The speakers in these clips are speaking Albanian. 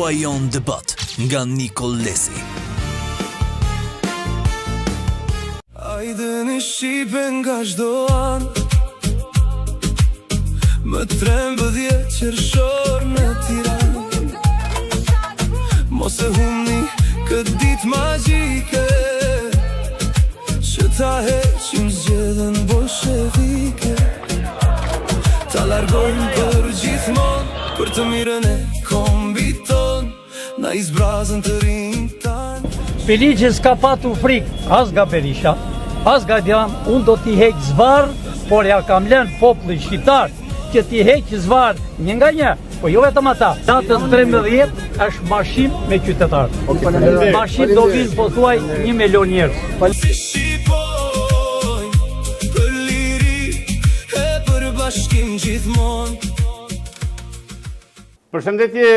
Koha Jonë Debat nga Nikoll Lesi. Hajdeni shqipe nga çdo anë Më 13 qershor në Tiranë Mos e humni këtë ditë magjike Që ta heqim zgjedhën bolshevike Ta largojmë për gjithmonë Për të mirën e kombit tonë Na i zbrazën të rinjtë tanë Pilinçi s'ka patur frikë as nga Berisha, as nga Djam, unë do t'i heq zvarrë, por ja kam lënë popullit shqiptar që t'i heq zvarrë një nga një, po jo vetëm ata. Datën 13 është marshim me qytetarët. Marshim do vinë pothuaj 1 milion njerëz. Si shqiponjë Për liri e për bashkim gjithmonë Përshëndetje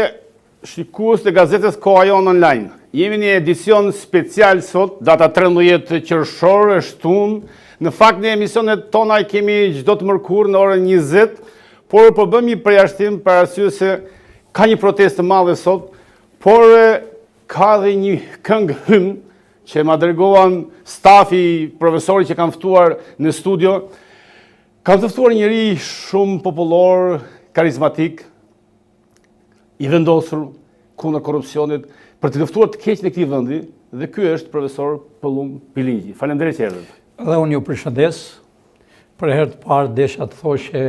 shikues të gazetës Koha Jonë Online. Jemi në edicion special sot, data 13 qershor, e shtunë. Në fakt në emisionet tona i kemi çdo të mërkurë në orën 20, por po bëjmë një përjashtim për arsye se ka një protestë të madhe sot, por ka dhe një këngë hymn që ma dërguan stafi profesorit që kam ftuar në studio. Kam të ftuar njeri shumë popullor, karizmatik, i vendosur kundër korrupsionit për të luftuar të keqen e këtij vendi dhe ky është profesor Pëllumb Pilinçi. Faleminderit që erdhët. Dhe unë ju përshëndes. Për herë të parë desha të thoshe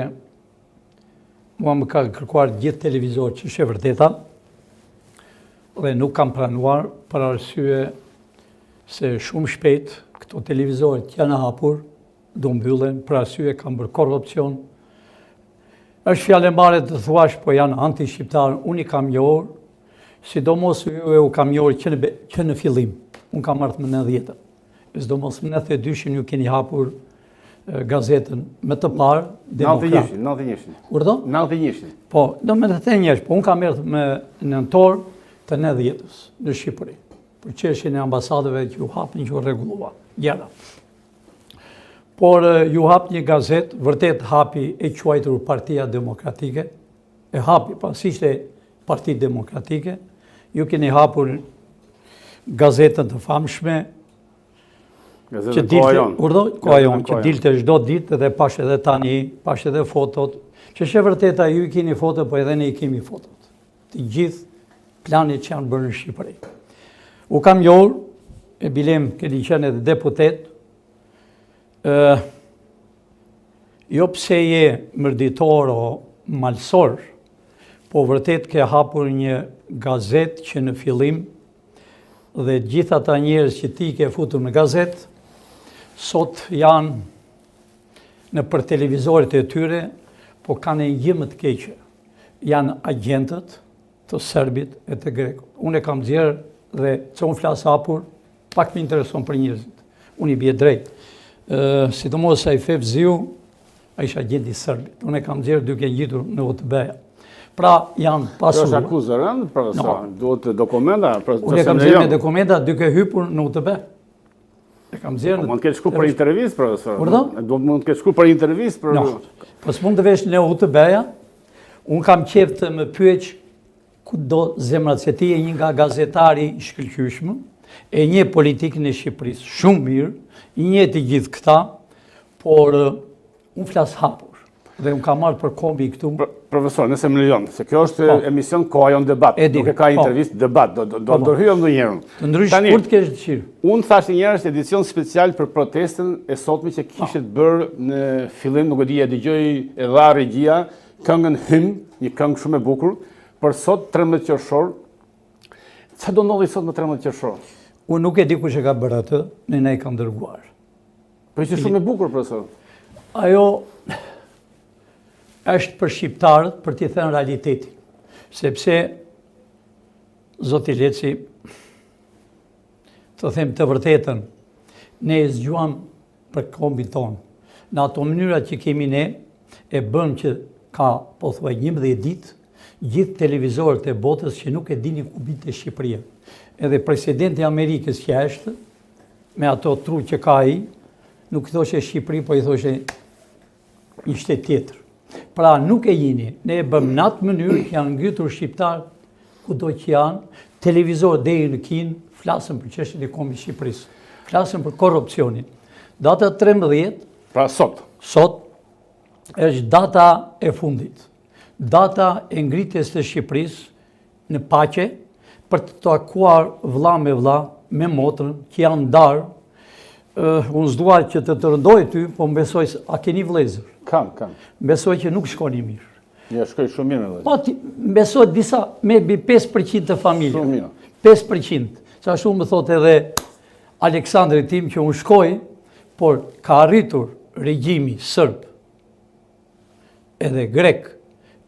mua më ka kërkuar gjithë televizorët që është e vërteta dhe nuk kam pranuar për arsye se shumë shpejt këto televizorët që janë hapur do mbyllen për arsye kanë bërë korrupsion. Është fjalë e mbarë të thuash, po janë anti-shqiptarë, unë i kam njohur, sidomos ju e u kam njohur që në, që në fillim, unë kam ardhë më 90-ën. Sidomos më 92-shin ju keni hapur gazetën me të parë, demokrat. 91-shin. Urdhëro? 91-shin. Po, do me të thënë njësh, po unë kam ardhë me nëntor të 90-ës në Shqipëri, për çështjen e ambasadave që u hapën që u rregullua, gjëra. Por ju hap një gazetë, vërtet hapi e quajtur Partia Demokratike, e hapi, pa s'ishte Parti Demokratike, ju keni hapur gazetën të famshme, që dilte, urdhëro, Koha Jonë, që dilte çdo ditë dhe pash edhe tani, pash edhe fotot, që është e vërteta ju i keni fotot, po edhe ne i kemi fotot. Të gjithë planit që janë bërë në Shqipëri. U kam njohur, e bilem keni qenë edhe deputet, ë jo pse je mirditor o malsor, po vërtet ke hapur një gazetë që në fillim dhe gjithë ata njerëz që ti ke futur në gazetë, sot janë nëpër televizorët e tyre, po kanë një gjë më të keqe. Janë agjentët të serbit e të grekut. Unë e kam nxjerrë dhe që unë flas hapur, pak më intereson për njerëzit. Unë i bie drejt. Sidomos ai Fevziu, ai është agjent i serbit. Unë e kam nxjerrë duke ngjitur në UTB-ja. Pra janë pasur. Është akuzë e rëndë, profesor. No. Duhet dokumenta, për Unë e kam nxjerrë me dokumenta duke hypur në UTB. E kam nxjerrë. Po mund të ketë shku për intervistë, profesor. Urdhëro? Do mund të ketë shku për intervistë për No. Po s'mund të vesh në UTB-ja. Unë kam qejf të më pyetsh ku do zemra se ti je një nga gazetari i shkëlqyeshëm, e njeh politikën e Shqipërisë shumë mirë, i njeh të gjithë këta, por unë flas hapur dhe unë kam marrë për kombi këtu. Profesor, nëse më lejon, se kjo është po. emision Koha Jonë Debat, nuk e ka po. intervistë debat, do do po, ndërhyjmë ndonjëherë. Të ndrysh kur të kesh dëshirë. Unë thashë një herë është edicion special për protestën e sotme që kishit bërë në fillim, nuk e di, e dëgjoi e dha regjia këngën Hymn, një këngë shumë e bukur, për sot 13 qershor. Ça do ndodhi sot më 13 qershor? Unë nuk e di kush e ka bërë atë, ne na i kanë dërguar. Po ishte shumë e bukur, profesor. Ajo është për shqiptarët për t'i thënë realitetin. Sepse, zoti Leci, të them të vërtetën, ne e zgjuam për kombin tonë. Në ato mënyra që kemi ne, e bëmë që ka pothuaj 11 ditë, gjithë televizorët e botës që nuk e dinin ku binte Shqipëria. Edhe presidenti i Amerikës që është, me ato tru që ka ai, nuk i thoshe Shqipëri, po i thoshe një shtet tjetër. Pra nuk e njihnin, ne e bëmë në atë mënyrë që janë ngritur shqiptarët. kudo që janë, televizor deri në Kinë, flasin për çështjen e kombit Shqipërisë. Flasin për korrupsionin. Data 13, pra sot. Sot është data e fundit. Data e ngritjes të Shqipërisë në paqe për të takuar vlla me vlla me motrën që janë ndarë. Uh, unë s'dua që të të rëndoj ty, po më besoj se a keni vëllezër. Kam, kam. Më besoj që nuk shkoni mirë. Jo, shkoj shumë mirë me vëllezër. Po, ti, më besoj disa, me bi 5% të familjes. Shumë mirë. 5%. Sa shumë më thotë edhe Aleksandri tim që unë shkoj, por ka arritur regjimi sërb edhe grek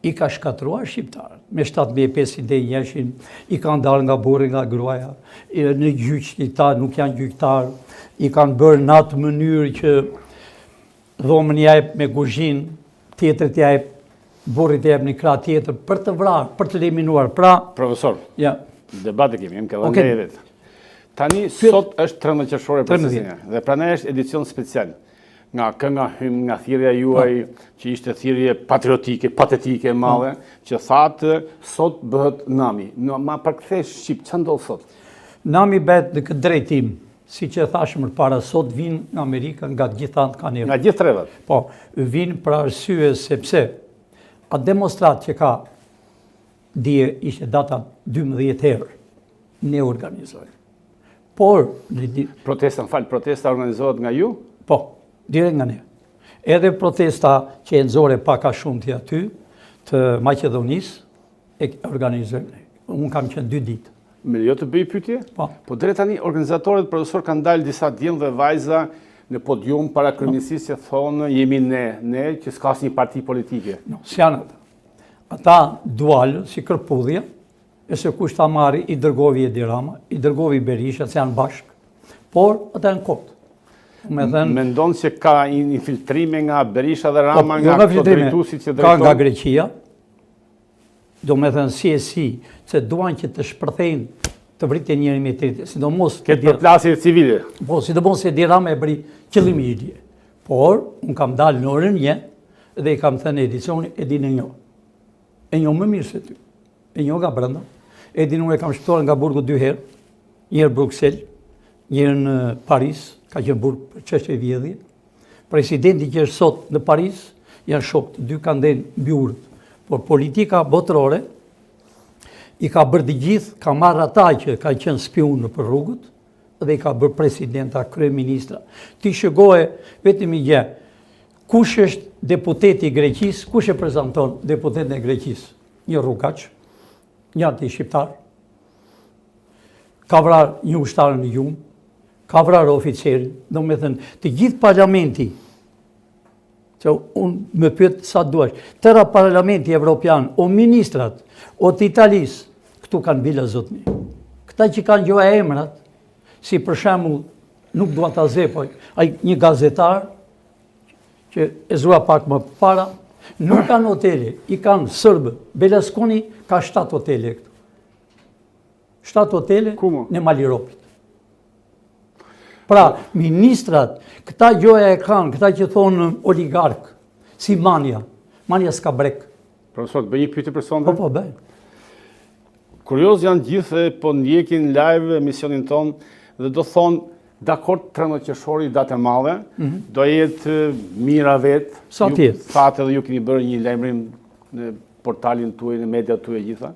i ka shkatërruar shqiptarët. Me 7501-shin, i kanë ndarë nga burri, nga gruaja, në gjyq ta nuk janë gjyqtarë, i kanë bërë në atë mënyrë që dhomën ia jep me kuzhinë, tjetrit ia jep, burrit ia jep një krah tjetër, për të vrarë, për të eliminuar. Pra, Profesor, ja. debat e kemi, jemi ke okay. vetë. Tani, sot është 13 qershori për 13. Dhe prandaj është edicion special. Nga kënga himn, nga thirrja juaj, po. që ishte thirrje patriotike, patetike e madhe, po. që thatë, sot bëhet nami. Në, ma përkthe shqip, ça ndodh sot? Nami bëhet në këtë drejtim, siç e thashë më para, sot vijnë nga Amerika, nga të gjitha anët kanë Nga gjithë trevat? Po, vijnë për arsye sepse atë demonstratë që ka dje ishte data 12 herë, ne organizojmë. Por, në Protesta, më fal, protesta organizohet nga ju? Po, direkt nga ne. Edhe protesta që e nxore pak a shumë ti aty, të Maqedonisë, e organizojmë ne. Unë kam qenë dy ditë. Më lejo të bëj pyetje? Po. Po deri tani organizatorët profesor kanë dalë disa djem dhe vajza në podium para kryeministrisë që thonë jemi ne, ne që s'ka asnjë parti politike. No, s'janë ata. Ata dualë si kërpudhja, E se kush ta marri, i dërgovi Edi Rama, i dërgovi Berisha, se janë bashkë, por ata janë kot. Me thënë, Mendon se ka infiltrime nga Berisha dhe Rama, po, jo nga këto drejtuesit që drejtojnë? Ka nga Greqia, do me thënë si e si, se duan që të shpërthejnë të vriten njëri me tjetrin, sidomos... Këtë përplasje civile. Po, sidomos Edi Rama e bëri qëllimisht dje. Por, unë kam dalë në orën një, dhe i kam thënë Edison, Edin e njoh. E njoh më mirë se ty. E njoh nga brenda. Edin unë e kam shpëtuar nga burgu dy herë. Një herë Bruksel, një herë në Paris, ka qenë burg për çështje vjedhje. Presidenti që është sot në Paris, janë shokë, të dy kanë ndenjë mbi urët. Por politika botërore i ka bërë të gjithë, ka marrë ata që kanë qenë spiunë nëpër rrugët, dhe i ka bërë presidenta, kryeministra. Ti shikoje vetëm një gjë, kush është deputeti i Greqisë, kush e prezanton deputetin e Greqisë? Një rrugaç, një anti-shqiptar, ka vrarë një ushtar në gjumë, ka vrarë oficerin, domethënë, të gjithë parlamenti, që unë më pyet sa duash, tëra parlamenti evropian, o ministrat, o të Italisë, këtu kanë vila zotni. Këta që kanë gjoja emrat, si për shembull, nuk dua ta zë, po ai një gazetar, që e zura pak më para, nuk kanë hotele, i kanë sërbë. Berlusconi ka 7 hotele këtu. 7 hotele në Mal Ropit. Pra, ministrat, këta gjoja e kanë, këta që thonë oligark, si Manja. Manja s'ka brekë. Profesor, të bëj një pyetje për sonte? Po, po, bëj. Kurioz janë gjithë po ndjekin live emisionin tonë dhe do thonë dakord 13 qershori datë e madhe, mm -hmm. do jetë mijëra vetë. Sa të jetë? Thatë edhe ju keni bërë një lajmërim në portalin tuaj, në media tuaj gjitha.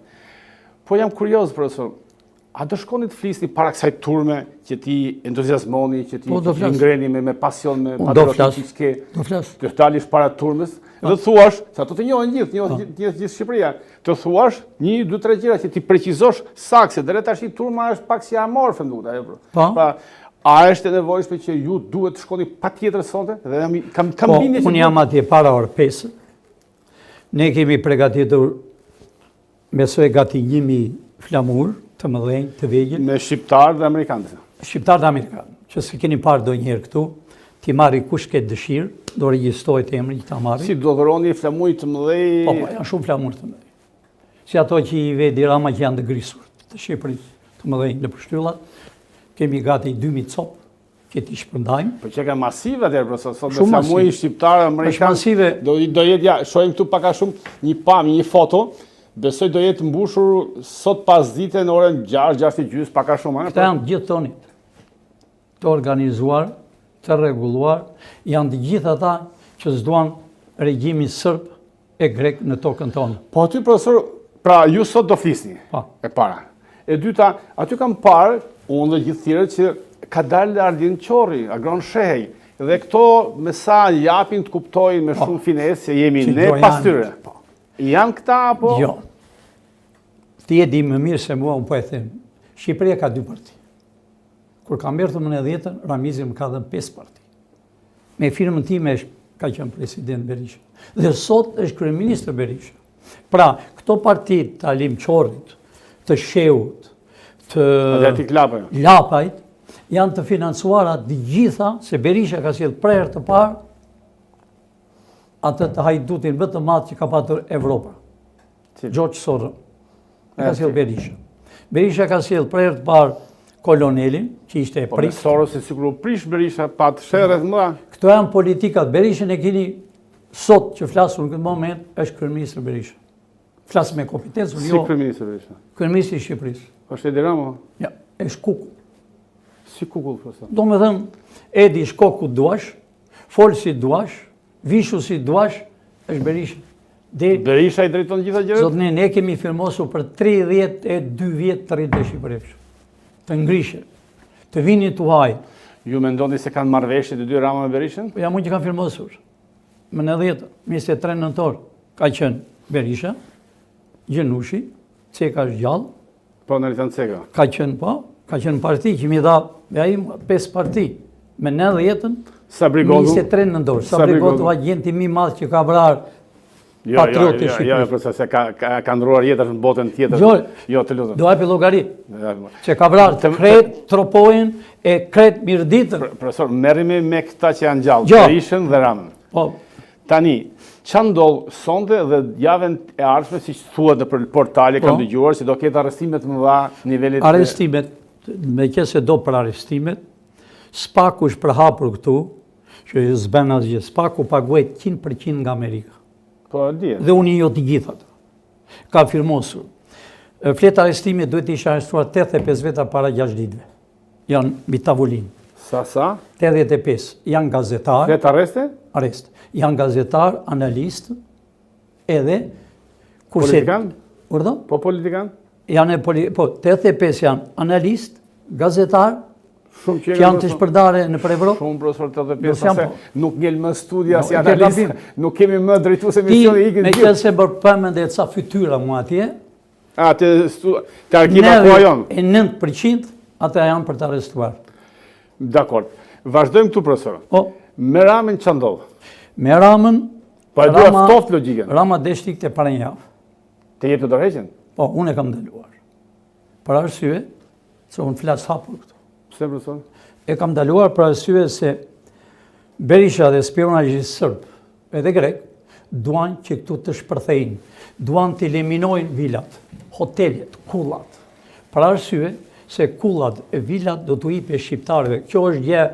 Po jam kurioz, profesor, A do shkoni të flisni para kësaj turme që t'i entuziazmoni, që t'i po, ngreni me, me pasion, me patriotism që ke? Do flas. Të dalish para turmës po. dhe të thuash, se ato të njohin gjithë, njohin po. gjithë gjithë Shqipëria. Të thuash një, dy, tre gjëra që t'i precizosh saktë, se deri tash turma është pak si amorfe, më duket ajo. Pra. Po. Pra, a është e nevojshme që ju duhet të shkoni patjetër sonte? Dhe jam kam kam po, bindje që unë jam atje para orë 5. Ne kemi përgatitur Besoj gati 1000 flamur të mëdhenj, të vegjël. Me shqiptarë dhe amerikanë. Shqiptarë dhe amerikanë, që s'i keni parë ndonjëherë këtu, t'i marri kush ke dëshirë, do regjistrohet emri që ta marri. Si do dhuroni flamuj të mëdhenj? Po, po, janë shumë flamur të mëdhenj. Si ato që i ve Edi Rama që janë të grisur, të Shqipërisë, të mëdhenj nëpër shtyllat, kemi gati 2000 copë, që t'i shpërndajmë. Po qenka masive atëherë, profesor, sot me flamuj shqiptarë, amerikanë. Masive. Do, do jetë, ja, shohim këtu pak a shumë një pamje, një foto. Besoj do jetë mbushur sot pasdite në orën 6, 6 e gjysë, pak a shumë. Këta janë gjithë tonit, të organizuar, të rregulluar, janë të gjithë ata që s'duan regjimin sërb e grek në tokën tonë. Po aty, profesor, pra ju sot do flisni, po. e para. E dyta, aty kam parë, unë dhe gjithë tjerët që ka dalë Arlind Qorri, Agron Shehaj, dhe këto me sa japin të kuptojnë me po. shumë finesë që jemi ne pas tyre. Po. Janë këta apo? Jo. Ti e di më mirë se mua, unë po e them. Shqipëria ka dy parti. Kur kam ardhur më nëntëdhjetën, Ramizi më ka dhënë 5 parti. Me firmën time është, ka qenë president Berisha. Dhe sot është kryeministër Berisha. Pra, këto parti të Arlind Qorrit, të Shehut, të Lapajt, janë të financuara të gjitha, se Berisha ka sjellë për herë të parë, atë të hajdutin më të madh që ka patur Evropa. George Soros. E ka sjellë Berisha. Berisha ka sjellë për herë të parë kolonelin, që ishte e po, prift. Po Soros e sikur u prish Berisha, pa të sherret më. Këto janë politikat. Berishën e keni sot që flas unë në këtë moment, është kryeministër Berisha. Flas me kompetencë, si jo. Si kryeministër Berisha? Kryeministri i Shqipërisë. Është Edi Rama? Ja, është kukull. Si kukull, profesor? Domethënë, Edi shko ku duash, fol si duash, vishu si duash, është Berisha. Dhe, Berisha i drejton gjitha gjërat? Zotni, ne kemi firmosur për 32 vjet të rrinte Shqipëria. Të ngrishe, të vinin të huaj. Ju mendoni se kanë marrëveshje të dy Rama me Berishën? Po jam unë që kam firmosur. Më 90, 23 nëntor, ka qenë Berisha, Gjenushi, Ceka është gjallë. Po, Neritan Ceka. Ka qenë, po, ka qenë parti që m'i dha, me ai 5 parti, me 90-ën, Sabri Gogu. 23 nëntor, Sabri Gogu, agjenti më i madh që ka vrarë Jo, jo, patriotë jo, jo, jo, se ka, ka, ka ndruar jetë në botën tjetër. Jo, jo, të lutem. Do japi llogari. Që ka vrarë të krejt Tropojën e krejt Mirditën. Profesor, merremi me këta që janë gjallë, jo. Berishën dhe Ramën. Po. Tani, ça ndodh sonte dhe javën e ardhshme, siç thuhet nëpër portale, kam po. dëgjuar, se do ketë arrestime të mëdha nivelit... Arrestimet, meqenëse do për arrestimet, Spaku është përhapur këtu, që s'bën asgjë, Spaku paguhet 100% nga Amerika. Po, e di. Dhe unë i njoh të gjithë ata. Ka firmosur. Fletë arrestimi duhet të ishin arrestuar 85 veta para 6 ditëve. Janë mbi tavolinë. Sa, sa? 85. Janë gazetarë. Fletë arreste? Arrest. Janë gazetarë, analistë, edhe... Kurse, politikan? Urdhë? Po politikan? Janë e poli, po, 85 janë analistë, gazetarë, Shumë që janë të shpërndarë nëpër Evropë. Shumë profesor 85, se po. nuk ngel më studio si analist, nuk kemi më drejtues emisioni ikin. Ti meqenëse bërë përmende ca fytyra mua atje, A, te, te arkiva Koha Jonë. 99% ata janë për të arrestuar. Dakord. Vazhdojmë këtu, profesor. Po. Me Ramën ça ndodh? Me Ramën... Po e dua ftohtë logjikën. Rama desh të ikte para një javë. Të jepte dorëheqjen? Po, unë e kam ndaluar. Për arsye, se unë flas hapur këtu. Pse, profesor? E kam ndaluar për arsye se Berisha dhe spionazhi sërb edhe grek, duan që këtu të shpërthejnë, duan të eliminojnë vilat, hotelet, kullat. Për arsye se kullat e vilat do t'u ipe shqiptarëve. Kjo është gjë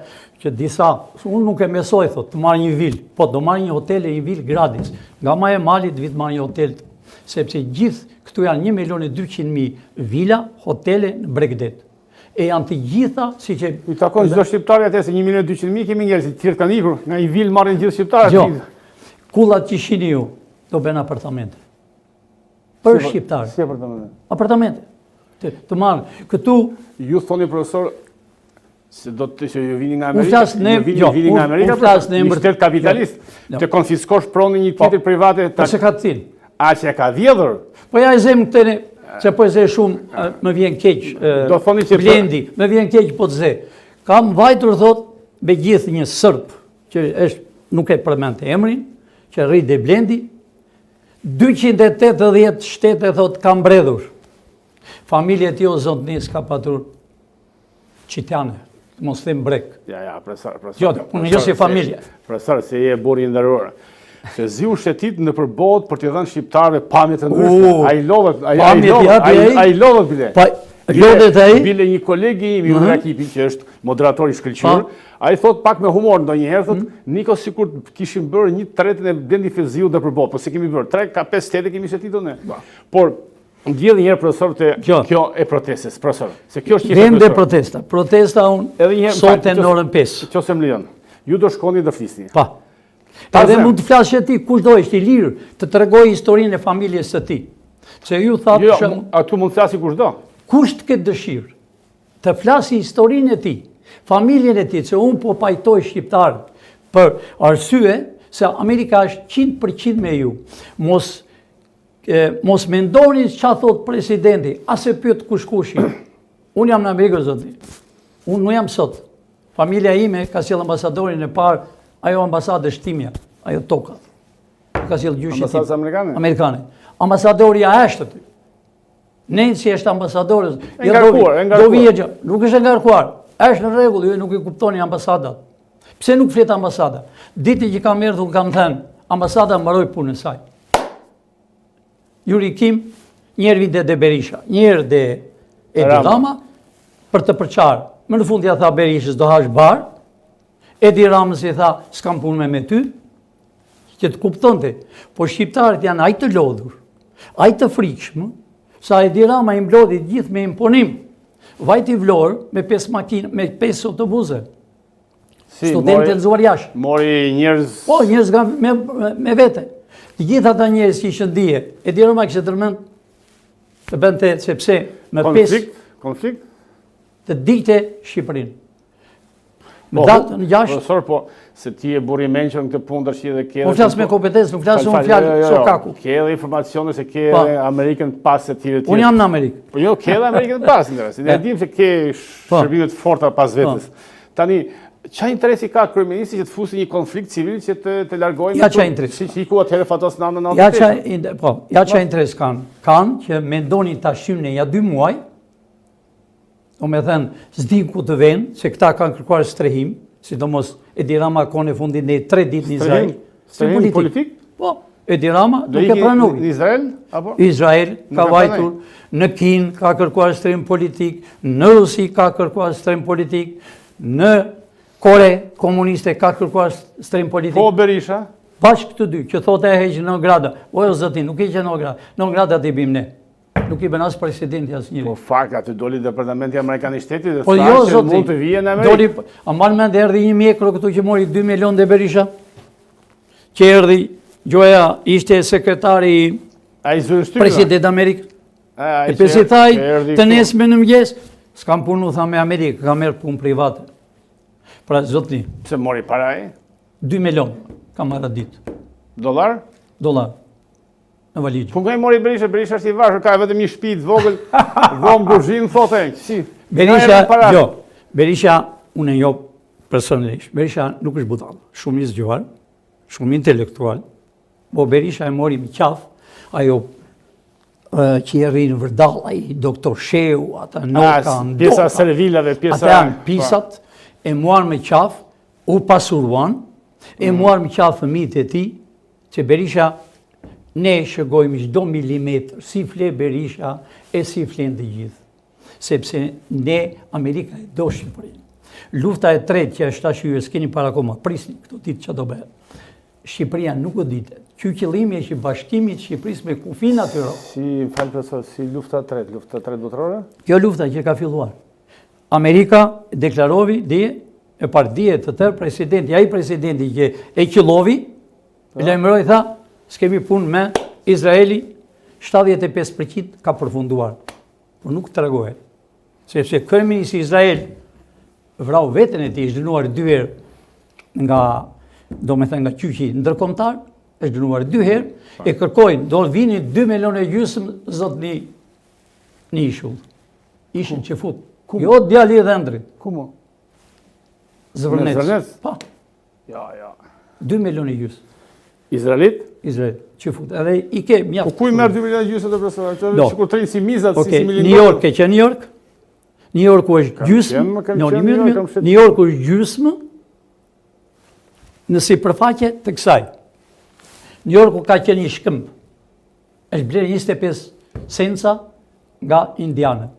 që disa, unë nuk e besoj, thot, të marrë një vilë, po do marrë një hotel e një vilë gratis. Nga maja e malit vit marrë një hotel, sepse gjithë këtu janë 1 milion e 200 mijë vila, hotele në bregdet. E janë të gjitha, si që... I takon çdo shqiptari atë se 1 milion e 200 mijë kemi njerëz, të tjerë kanë ikur, nga një vilë marrin gjithë shqiptarët. Jo, kullat që shihni ju, do bëhen apartamente. Për shqiptarë. Si apartamente? Apartamente. Të, të marrë. Këtu... Ju thoni, profesor, se do të që ju vini nga Amerika, flas në ju vini, jo, vini nga Amerika, unë flas në një shtet kapitalist, jo. të konfiskosh pronën një po. tjetër private, ta... Po se ka të cilë. A që e ka vjedhur? Po ja e zemë këtë ne, se po e ze shumë, më vjen keq, do thoni që Blendi, më vjen keq po të ze. Kam vajtur, thot, me gjithë një sërb, që është, nuk e përmend emrin, që rri te Blendi, 280 shtete, thot, kam bredhur. Familja e tij o zotni s'ka patur çitjane, të mos them brek. Ja, ja, profesor, profesor. Jo, unë jo si familje. Profesor, se je burrë i nderuar. Se ziu shetit nëpër botë për t'i dhënë shqiptarëve pamje të ndryshme. Ai lodhet, ai ai lodhet, ai ai lodhet bile. Pa. Lodhet ai. Bile një koleg i imi, mm -hmm. që është moderator i shkëlqyer, ai thot pak me humor ndonjëherë thot, mm -hmm. Niko sikur kishim bërë një tretën e Blendi Fevziut nëpër botë, po s'i kemi bërë, tre ka pesë shtete kemi shëtitur ne. Por Vijmë një herë profesor te kjo, kjo e protestës, profesor. Se kjo është çështja. Vende protesta. Protesta unë edhe një herë sot në orën 5. Qoftë se më lejon. Ju do shkoni dhe flisni. Pa. Pa dhe mund të flasësh ti kushdo është i lirë të tregojë historinë e familjes së tij. Se ju thatë jo, shumë... aty mund të flasi kushdo. Kush të ketë dëshirë të flasi historinë e tij, familjen e tij, se unë po pajtoj shqiptarët për arsye se Amerika është 100% me ju. Mos Mos mendoni ça thot presidenti, as e pyet kush kushin. Unë jam në Amerikë, zoti. Unë nuk jam sot. Familja ime ka sjellë ambasadorin e parë, ajo ambasadë është imja, ajo toka. Ka sjellë gjyshi tim. Ambasadë amerikane? Amerikane. Ambasadoria është aty. Nancy është ambasadore. E jo, ngarkuar, e ngarkuar. Do vije gjë. Nuk është e ngarkuar. Është në rregull, ju nuk i kuptoni ambasadat. Pse nuk flet ambasada? Ditën që kam erdhur kam thënë, ambasada mbaroi punën e saj. Yuri Kim, një herë vinte dhe Berisha, një herë dhe Edi Rama, për të përçarë. Më në fund ja tha Berishës, do hash bar, Edi Ramës i tha, s'kam punë me me ty, që të kuptonte. Po shqiptarët janë aq të lodhur, aq të frikshëm, sa Edi Rama i mblodhi gjithë me imponim. Vajti Vlorë me 5 makinë, me 5 autobuse. Si, Studentë të nxuar jashtë. Mori njerëz... Po, njerëz nga me, me vete. Të gjithë ata njerëz që ishin dije, Edi Rama kishte ndërmend të bënte sepse me konflikt, pesë... Konflikt? Të digjte Shqipërinë. Në po, datën 6... Profesor, po, se ti je burrë i mençur në këtë punë tash dhe ke... Po flas me kompetencë, nuk flas unë fjalë jo, jo, jo. sokaku. Ke edhe informacione se ke po. edhe Amerikën pas e tjere tjere. Unë jam në Amerikë. Po jo, ke edhe Amerikën pas, ndërë, se ne e dim se ke po. shërbime të forta pas po. vetes. Tani, ça interesi ka kryeministri që të fusi një konflikt civil që të, të largojnë... Ja ça interesi. Si që iku atëherë Fatos Nano në ja ça, po, ja ça interes kanë. Kanë që mendonin ta shtyjnë nja dy muaj, domethënë, s'din ku të venë, se këta kanë kërkuar strehim, sidomos Edi Rama kohën e fundit në tre ditë në Izrael. Strehim politik? politik? Po, Edi Rama nuk e pranoi. Në Izrael? Apo? Izrael ka vajtur, në Kinë ka kërkuar strehim politik, në Rusi ka kërkuar strehim politik, në Kore komuniste ka kërkuar strehim politik. Po Berisha? Bashkë të dy, që thotë e heq non grata. O jo zoti, nuk i heq non grata. Non grata t'i bim ne. Nuk i bën as presidenti as njeri. Po fakt, aty doli Departamenti Amerikan i Shtetit dhe po tha jo, që mund të vije në Amerikë. Doli, a mban mend erdhi një mjekro këtu që mori 2 milion dhe Berisha? Që erdhi, gjoja ishte sekretari Ai zyrë shtypë. President Amerikë. E pse tha ai, të nesërmen në mëngjes, s'kam punë, tha me Amerikë, kam marrë punë private. Pra, zotni. Pse mori para ai? 2 milion, ka marrë atë ditë. Dollar? Dollar. Në valixhe. Po nga i mori Berisha, Berisha është i varfër, ka vetëm një shtëpi të vogël, dhomë kuzhinë, thotë, si. Berisha, jo, Berisha, unë e njoh personalisht, Berisha nuk është budall, shumë i zgjuar, shumë intelektual, po Berisha e mori me qafë, ajo që i rrinë vërdall, ai doktor Shehu, ata Noka, Ndoka. Pjesa servilave, pjesa... Ata janë po. pisat, e muar me qafë, u pasuruan, e mm. muar me qafë fëmijët e tij, Që Berisha ne shikojmë çdo milimetër, si fle Berisha e si flenë të gjithë. Sepse ne Amerika e do Shqipërinë. Lufta e tretë që është tash ju e s'keni para akoma, prisni këto ditë që do bëhet. Shqipëria nuk goditet. Ky qëllimi është i bashkimit të Shqipërisë me kufin natyror. Si, fal profesor, si lufta e tretë, lufta e tretë botërore? Kjo lufta që ka filluar. Amerika deklarovi dje e pardje të tërë presidenti, ai presidenti që e qëllovi, e lajmëroi tha, s'kemi punë me Izraeli, 75% ka përfunduar, por nuk tregohet. Sepse kryeministri Izrael vrau veten e tij, është dënuar dy herë nga, domethënë nga gjyqi ndërkombëtar, është dënuar dy herë, e kërkojnë, do vini 2 milion e gjysmë, zotni në ishull. Ishin çifut. Ku? Jo djali i dhëndrit. Ku mo? Zvërnec. Zvërnec? Po. Ja, ja. 2 milion e gjysë. Izraelit? Izraelit, çifut. Edhe i ke mjaft. Po ku i merr 2 milion e gjysë atë profesor? Ato do. sikur të si mizat, okay. si si New York, ke qenë New York? New Yorku është gjysmë. No, New York është gjysmë në sipërfaqe të kësaj. New Yorku ka qenë një shkëmb. Është blerë 25 censa nga indianët.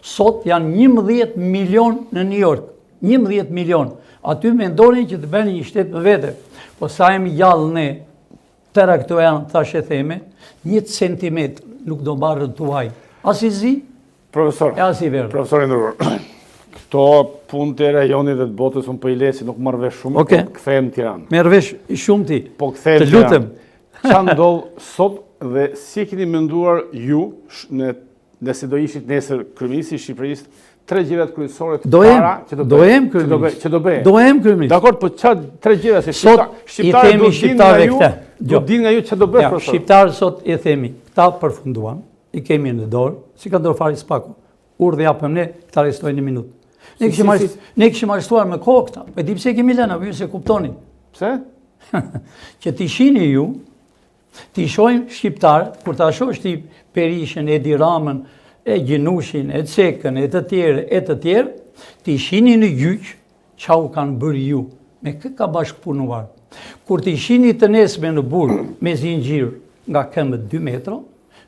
Sot janë 11 milion në New York. 11 milion. Aty mendonin që të bënin një shtet më vete. Po sa jemi gjallë ne, tëra këto janë thashetheme, një centimetër nuk do marrë tuaj. As i zi, Profesor, e as i verdhë. Profesor i nderuar, këto punë të rajonit dhe të botës unë po i le se nuk marr vesh shumë, okay. po kthehem në Tiranë. Merr vesh shumë ti. Po kthehem në Tiranë. Të lutem. Ça ndodh sot dhe si e keni menduar ju në nëse do ishit nesër kryeministri i Shqipërisë, tre gjërat kryesore të para që do do jem kryeministër. Që do bëj. Do jem kryeministër. Dakor, po ça tre gjëra se sot i themi shqiptarëve këtë. Do dinë nga ju çfarë do bësh ja, profesor. Shqiptarët sot i themi, këta përfunduan, i kemi në dorë, s'i ka në dorë fare SPAK-u. Urdhër japëm ne, këta arrestojnë një minutë. Ne kishim si, si, ne kishim arrestuar me kohë këta. Po e di pse i kemi lënë, apo ju s'e kuptoni. Pse? që t'i shihni ju, t'i shohin shqiptarët, kur ta shohësh ti Berishën, Edi Ramën, e Gjinushin, e Cekën, e të tjerë, e të tjerë, t'i shihni në gjyq, ça u kanë bërë ju, me kë ka bashkëpunuar. Kur t'i shihni të nesërmen në burg me zinxhir nga këmbët 2 metro,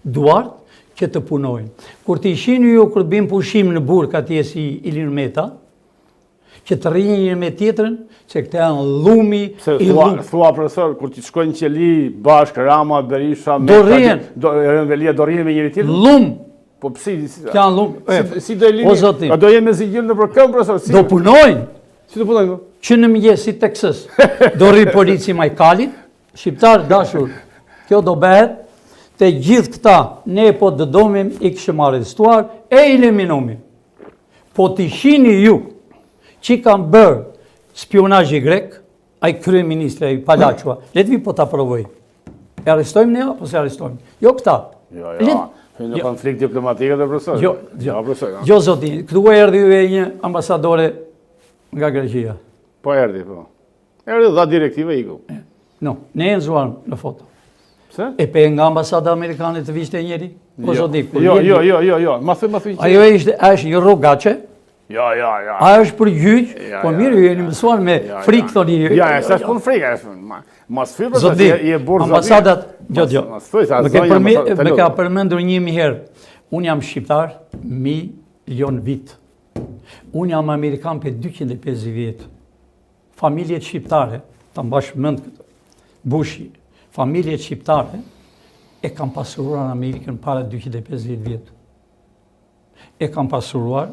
duart që të punojnë. Kur t'i shihni ju kur bëjnë pushim në burg atje si Ilir Meta, që të rrinë një me tjetrën, se këta janë llumi Pse, i thua, thua profesor, kur të shkojnë qeli bashkë, Rama, Berisha, do rrihen, do rrihen Veliaj, do rrihen me njëri tjetrin? Llum! Po pse? Këta janë llum. Si, si do e lini? O zoti. A do jenë me zinxhir nëpër këmbë profesor? Si? Do punojnë. Si do punojnë? Po? Që në mëngjes si Teksas. Do rri polici majë kalit, shqiptar dashur. Kjo do bëhet të gjithë këta ne po të domim i kishim arrestuar e eliminomim. Po t'i shihni ju që kanë bërë spionazhi grek, ai kryeministri, ai palaçua, le të vi po ta provoj. E arrestojmë ne apo s'e arrestojmë? Jo këta. Jo, jo. Në jo. konflikt diplomatik edhe profesor. Jo, jo. Jo, profesor. Jo, zoti, këtu erdhi ju e një ambasadore nga Greqia. Po erdhi, po. Erdhi dha direktive iku. No, ne e nxuarëm në foto. Pse? E pe nga ambasada amerikane të vishte njeri? Po jo. zoti, jo, jo, jo, jo, jo. Ma thuj, ma thuj. Ajo ishte, është një rrugaçe, Jo, jo, jo. A është për gjyq, po mirë, ju jeni mësuar me frikë, thoni. Jo, jo, s'është punë frikë, mos thuj për se je burrë zoti. Ambasadat, jo, jo. Më ka përmendur një mijë herë. Unë jam shqiptar milion vit. Unë jam amerikan për 250 vjet. Familjet shqiptare, ta mbash mend këtë. Bushi, familjet shqiptare e kanë pasuruar Amerikën para 250 vjet. E kanë pasuruar,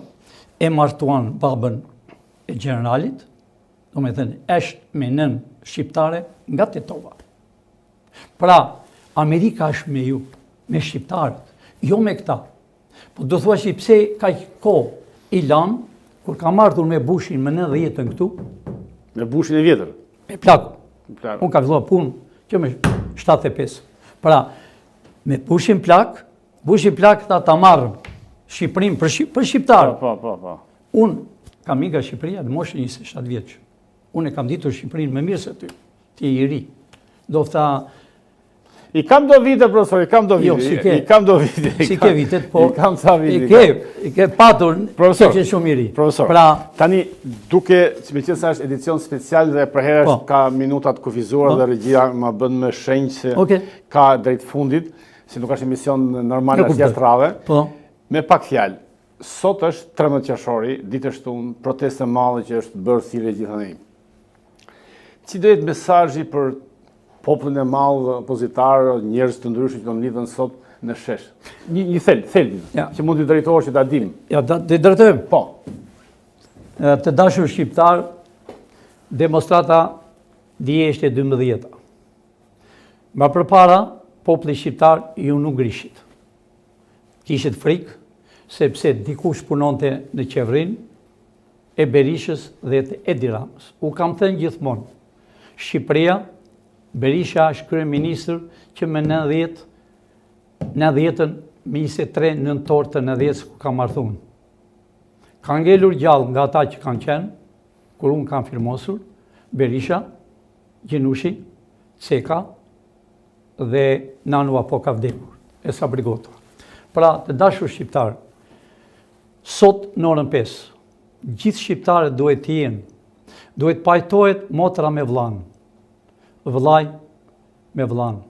e martuan babën e gjeneralit, domethënë, është me nënë shqiptare nga Tetova. Pra, Amerika është me ju, me shqiptarët, jo me këta. Po do thua si pse kaq kohë i lamë, kur kam ardhur me Bushin më 90-ën këtu? Me Bushin e vjetër? Me plakun. Unë kam filluar punë që me 75. Pra, me Bushin plak, Bushi plak tha ta marrëm Shqipërinë për, shqip, për shqiptarë. Po, po, po. Unë kam ikë nga Shqipëria në moshën 27 vjeç. Unë e kam ditur Shqipërinë më mirë se ty. Ti i ri. Do tha I kam do vite, profesor, i kam do vite. Jo, s'i ke. I kam do vite. S'i ke vitet, po. I kam ca vite. I ke, i ke patur, profesor, që shumë i ri. Profesor, pra, tani, duke, që me qenë se është edicion special dhe përherë po. ka minutat kufizuar po. dhe regjia ma bën me shenjë se okay. ka drejt fundit, Se nuk është emision normal as jashtë radhe. Po. Me pak fjalë, sot është 13 qershori, ditë e shtunë, protestë e madhe që është bërë thirrje gjithandej. Cili do jetë mesazhi për popullin e madh, opozitar, njerëz të ndryshëm që do mblidhen sot në shesh? Një, një thelb, thelb, ja. që mund t'i drejtohesh që ta dimë. Ja, da, t'i drejtojmë. Po. Të dashur shqiptar, demonstrata dje ishte 12-ta. Ma përpara, populli shqiptar ju nuk grishit. Kishit frikë, sepse dikush punonte në qeverinë e Berishës dhe të Edi Ramës. U kam thënë gjithmonë, Shqipëria, Berisha është kryeministër që më 90, 90-ën, më 23 nëntor të 90-ës ku kam ardhur unë. Ka ngelur gjallë nga ata që kanë qenë, kur unë kam firmosur, Berisha, Gjinushi, Ceka dhe Nanua po ka vdekur, e Sabri Goto. Pra, të dashur shqiptarë, sot në orën 5, gjithë shqiptarët duhet të jenë, duhet pajtohet motra me vllanë, vëllai me vllanë,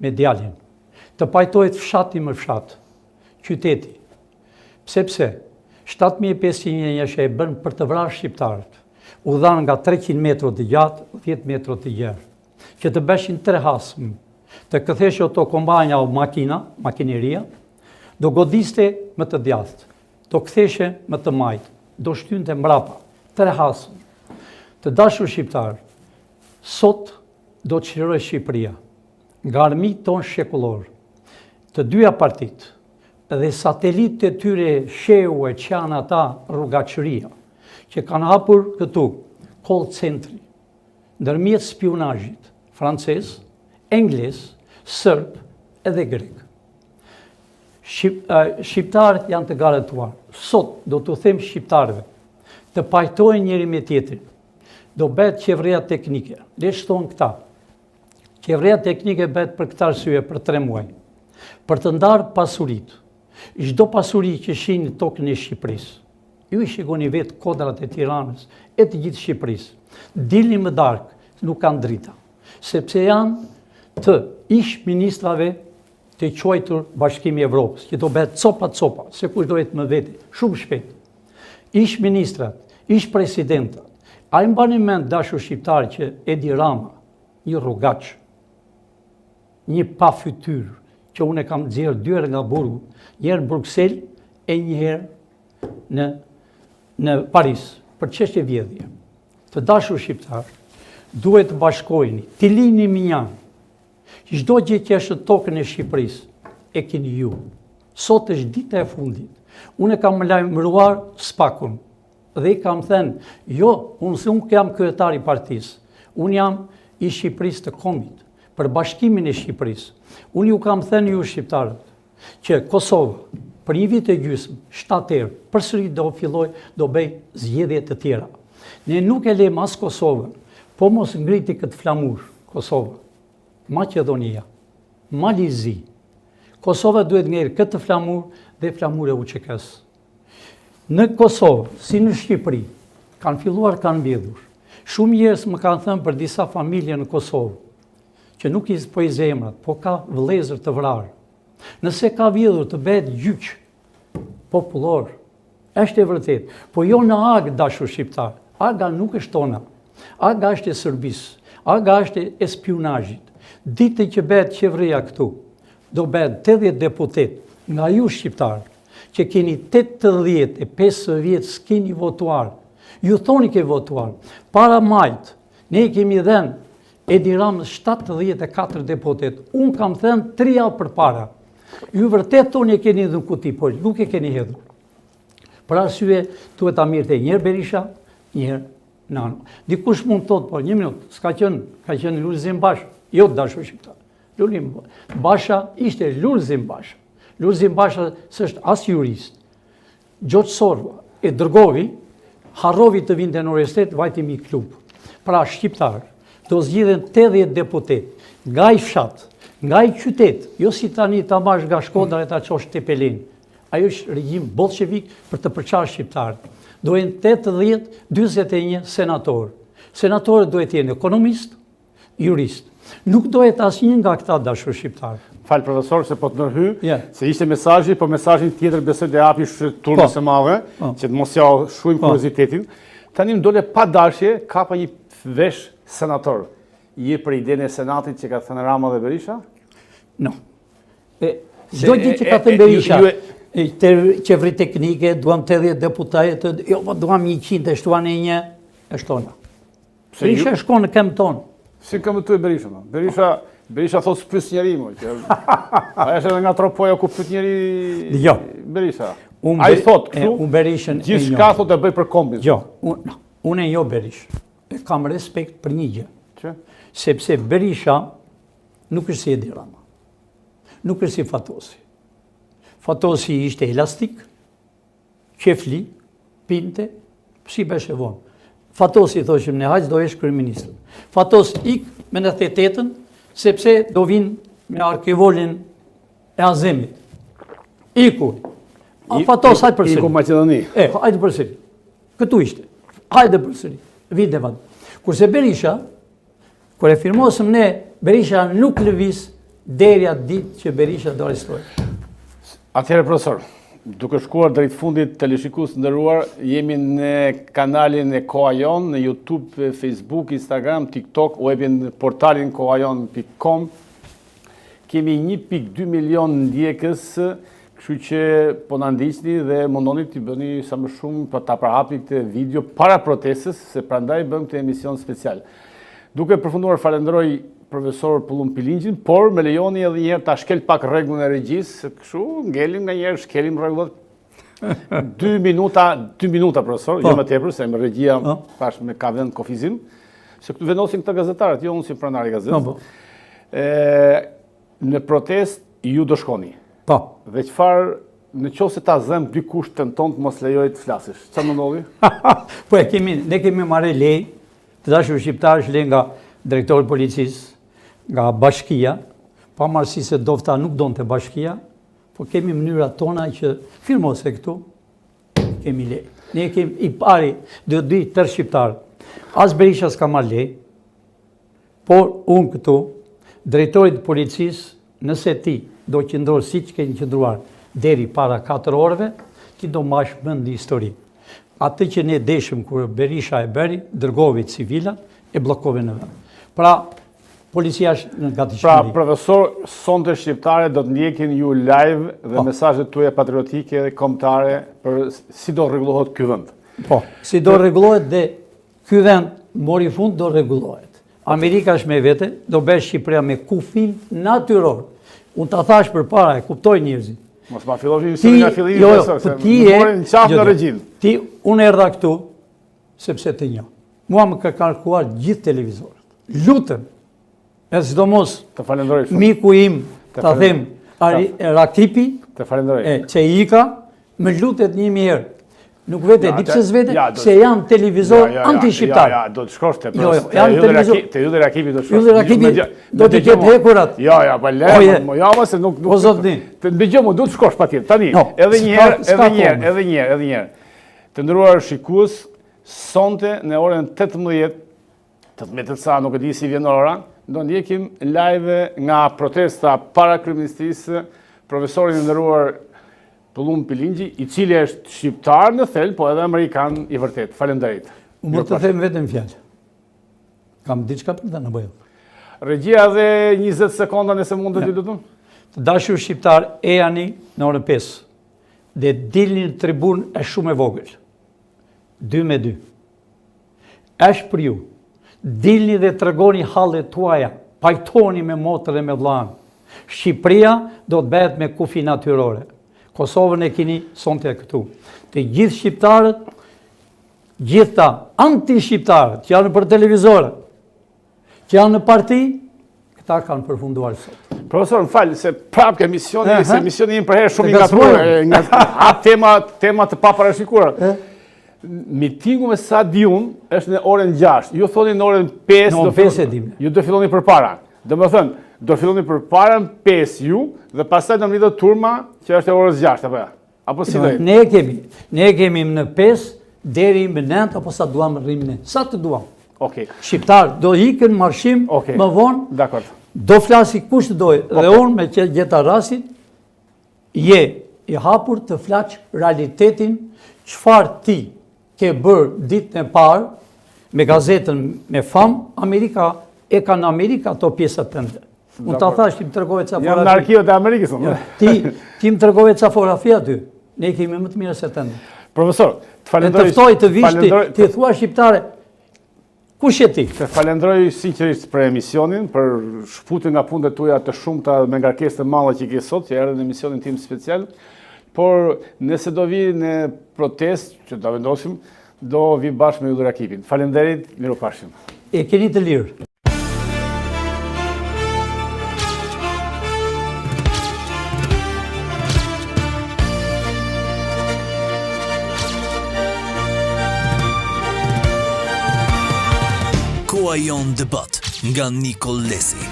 me djalin, të pajtohet fshati me fshat, qyteti. Pse pse? 7501 e bënë për të vrarë shqiptarët. U dhanë nga 300 metro të gjatë, 10 metro të gjerë. Që të bëshin tre hasmë, të ktheshe ato kombajna o makina, makineria, do godiste më të djathtë, do ktheshe më të majtë, do shtynte mbrapa, tre hasmë. Të dashur shqiptarë, sot do të çlirohet Shqipëria nga armiqtë tonë shekullorë. Të dyja partitë dhe satelitët e tyre Shehu e ç'janë ata rrugaçëria, që kanë hapur këtu call centri, ndërmjet spiunazhit francez, englez, sërb edhe grek. Shqiptarët janë të garantuar. Sot do t'u them shqiptarëve, të pajtohen njëri me tjetrin. Do bëhet qeveria teknike. Le ç'thonë këta. Qeveria teknike bëhet për këtë arsye për 3 muaj. Për të ndarë pasuritë. Çdo pasuri që shihni në tokën e Shqipërisë. Ju i shikoni vetë kodrat e Tiranës e të gjithë Shqipërisë. Dilni më darkë, nuk kanë drita. Sepse janë të ish ministrave të quajtur Bashkimi i Evropës, që do bëhet copa copa, se kush do jetë më vete, shumë shpejt. Ish ministrat, ish presidentat, a i mbani mend dashur shqiptarë që Edi Rama, një rrugaç, një pafytyrë, që unë e kam nxjerrë dy herë nga burgu, një herë në Bruksel e një herë në në Paris, për çështje vjedhje. Të dashur shqiptarë, duhet të bashkojeni, t'i lini mënjanë. Çdo gjë që është në tokën e Shqipërisë, e keni ju. Sot është dita e fundit. Unë e kam lajmëruar SPAK-un dhe i kam thënë, jo, unë se unë jam kryetar i partisë, unë jam i Shqipërisë të kombit, për bashkimin e Shqipërisë. Unë ju kam thënë ju shqiptarët, që Kosova, për një vit e gjysmë, 7 herë, përsëri do filloj, do bëj zgjedhje të tjera. Ne nuk e lejmë as Kosovën, po mos ngriti këtë flamur, Kosova, Maqedonia, Mali i Zi. Kosova duhet ngrejë këtë flamur dhe flamur e UÇK-së. Në Kosovë, si në Shqipëri, kanë filluar kanë vjedhur. Shumë njerëz më kanë thënë për disa familje në Kosovë, që nuk i po i zë emrat, po ka vëllezër të vrarë. Nëse ka vjedhur të bëhet gjyq popullor, është e vërtetë, po jo në Hagë dashur shqiptar. Haga nuk është tona. Haga është e Serbisë. Haga është e spiunazhit. Ditën që bëhet qeveria këtu, do bëhet 80 deputet nga ju shqiptarë, që keni 85 vjet s'keni votuar. Ju thoni ke votuar. Para majit, ne kemi dhënë Edi Ramës 74 deputet. Unë kam thënë 3 javë përpara. Ju vërtet thoni e keni hedhur kuti, po nuk e keni hedhur. Për arsye, duhet ta merrte njëherë Berisha, njëherë Nano. Dikush mund të thotë, po një minutë, s'ka qenë, ka qenë Lulzim Basha. Jo të dashur shqiptar. Lulzim Basha ishte Lulzim Basha. Lulzim Basha s'është as jurist. George Soros e dërgovi, harrovi të vinte në universitet, vajti mi klub. Pra, shqiptar, do zgjidhen 80 deputet, nga ai fshat, nga ai qytet, jo si tani ta marrësh nga Shkodra e ta çosh Tepelenë. Ajo është regjim bolshevik për të përçarë shqiptarët. Do jenë 80, 41 senatorë. Senatorët duhet të jenë ekonomistë, jurist. Nuk do jetë asnjë nga këta dashur shqiptarë. Fal profesor se po të ndërhyj, yeah. se ishte mesazhi, po mesazhin tjetër besoj do japi turmës po. së madhe, po. që të mos ja shuajmë po. kuriozitetin. Tani më dole pa dashje, kapa një vesh senator. Je për idenë e senatit që ka thënë Rama dhe Berisha? No. E, çdo gjë që ka thënë Berisha, të qeveri teknike, duam 80 deputetë, jo, po duam 100 e shtuan e një, e shtona. Berisha shkon në këmbë tonë. Si këmbë tuaj Berisha, më? Berisha, Berisha thotë s'pys njeri, më. Që... A është edhe nga Tropoja ku pyt njeri jo. Berisha. Unë Ai thotë këtu, unë Berishën e njoh. Gjithçka thotë e bëj për kombin. Jo, unë, unë e njoh Berishën. E kam respekt për një gjë. Që? Sepse Berisha nuk është si Edi Rama. Nuk është si Fatosi. Fatosi ishte elastik, qefli, pinte, si beshe vonë. Fatos i thoshim ne hajt do jesh kryeministër. Fatos ik me 98-ën, sepse do vinë me arkivolin e Azemit. Iku. A Fatos hajt përsëri. Iku Maqedoni. E, hajt përsëri. Këtu ishte. Hajde përsëri. Vinte vat. Kurse Berisha, Kur e firmosëm ne, Berisha nuk lëviz deri atë ditë që Berisha do arrestohet. Atëherë profesor, Duke shkuar drejt fundit teleshikues të nderuar, jemi në kanalin e Koha Jonë, në YouTube, Facebook, Instagram, TikTok, webin portalin kohajonë.com. Kemi 1.2 milion ndjekës, kështu që po na ndiqni dhe mundoni të bëni sa më shumë për ta përhapni këtë video para protestës, se prandaj bëmë këtë emision special. Duke përfunduar falenderoj profesor Pëllumb Pilinçin, por më lejoni edhe një herë ta shkel pak rregullin e regjisë, kështu ngelim nganjëherë shkelim rregullat. 2 minuta, 2 minuta profesor, jo po. më tepër se më regjia po. tash më ka vënë kufizim. Se këtu vendosin këta gazetarët, jo unë si pronar i gazetës. Po, po. Ë në protestë ju do shkoni. Po. Dhe çfarë në qoftë se ta zëmë dikush tenton të mos lejojë të flasësh, çfarë do ndodhi? po e kemi, ne kemi marrë leje Të dashur shqiptarë është leje nga drejtori i policisë, nga bashkia, pavarësisht se dofta nuk donte bashkia, po kemi mënyrat tona që firmose këtu, kemi leje. Ne kemi i pari, do të di tërë shqiptarët. As Berisha s'ka marrë leje, por unë këtu, drejtorit të policisë, Nëse ti do qëndrosh siç ke qëndruar deri para 4 orëve, ti do mbash mend në histori. Atë që ne deshëm kur Berisha e bëri, dërgovi civilat, e bllokove në vend. Pra, policia është në gatishmëri. Pra, profesor, sonte shqiptarët do të ndjekin ju live dhe po. mesazhet tuaja patriotike dhe kombëtare për si do rregullohet ky vend. Po, si do rregullohet dhe Ky vend mori fund do rregullohet. Amerika është me vete, do bëhet Shqipëria me kufin natyror. Unë ta thash përpara, e kuptojnë njerëzit. Mos ma fillosh një nga fillimi, jo, jo, po ti e morën në qafë në regjinë. Ti, unë erdha këtu, sepse të njoh. Mua më ka kërkuar gjithë televizorët. Lutem, E sidomos, të falenderoj shumë. Miku im, ta them, Ari Rakipi, të falenderoj. E që ika, më lutet një herë. Nuk vete, di pse s'vete, se janë televizor anti-shqiptar. Ja, ja, do të shkosh te jo, jo, janë televizor. Te Ylli Rakipi do të shkosh. Ylli Rakipi do të ketë hekurat. Jo, jo, po le, mo, jo, mo, se nuk nuk. O zotni. Të dëgjoj, mo, do të shkosh patjetër. Tani, edhe një herë, edhe një herë, edhe një herë, edhe një herë. Të nderuar shikues, sonte në orën 18 18 e ca, nuk e di si vjen ora, do ndjekim live nga protesta para kryeministrisë, profesorin e nderuar Pëllumb Pilinçi, i cili është shqiptar në thelb, po edhe amerikan i vërtetë. Faleminderit. Unë mund të them vetëm fjalë. Kam diçka për të thënë apo jo? Regjia edhe 20 sekonda nëse mund të të lutem. Të dashur shqiptar, ejani në orën 5 dhe dilni në tribunë e shumë e vogël. 2 me 2. Është për ju. Dilni dhe tregoni hallet tuaja, pajtoni me motrën dhe me vllanë. Shqipëria do të bëhet me kufi natyrore. Kosovën e kini sonte këtu. Të gjithë shqiptarët, gjithë ta anti-shqiptarët që janë për televizorë, që janë në parti, këta kanë përfunduar sot. Profesor, më fal, se prapë ke emisioni, se emisioni im përherë shumë i ngatërruar, nga ha tema, tema të paparashikuara. Mitingu me sa di unë është në orën 6. Ju thoni në orën 5 do 5 e dim. Ju do filloni përpara. Domethënë, do filloni përpara në 5 ju dhe pastaj do mblidhet turma që është e orës 6 apo ja. Apo si do jetë? Ne kemi, ne kemi në 5 deri në 9 apo sa duam rrim ne. Sa të duam. Okej. Shqiptar do ikën marshim okay. më vonë. Dakord. Do flasi kush të dojë okay. dhe unë me që gjeta rastin je i hapur të flasësh realitetin çfarë ti ke bërë ditën e parë me gazetën me famë, Amerika e ka në Amerikë ato pjesët tënde. Unë ta thash, ti më tregove ca fotografi. Jam në arkivat e Amerikës, unë. Ti, ti më tregove ca fotografi aty. Ne kemi më të mira se tënde. Profesor, të falenderoj. Të ftoj të vish ti, ti thua shqiptare, kush je ti? Të falenderoj sinqerisht për emisionin, për shkëputjen nga punët e tuaja të shumta me ngarkesë të madhe që ke sot, që erdhe në emisionin tim special. Por nëse do vi në protestë, që do vendosim, do vi bashkë me Ylli Rakipin. Faleminderit, mirupafshim. E keni të lirë. Koha Jonë Debat nga Nikoll Lesi.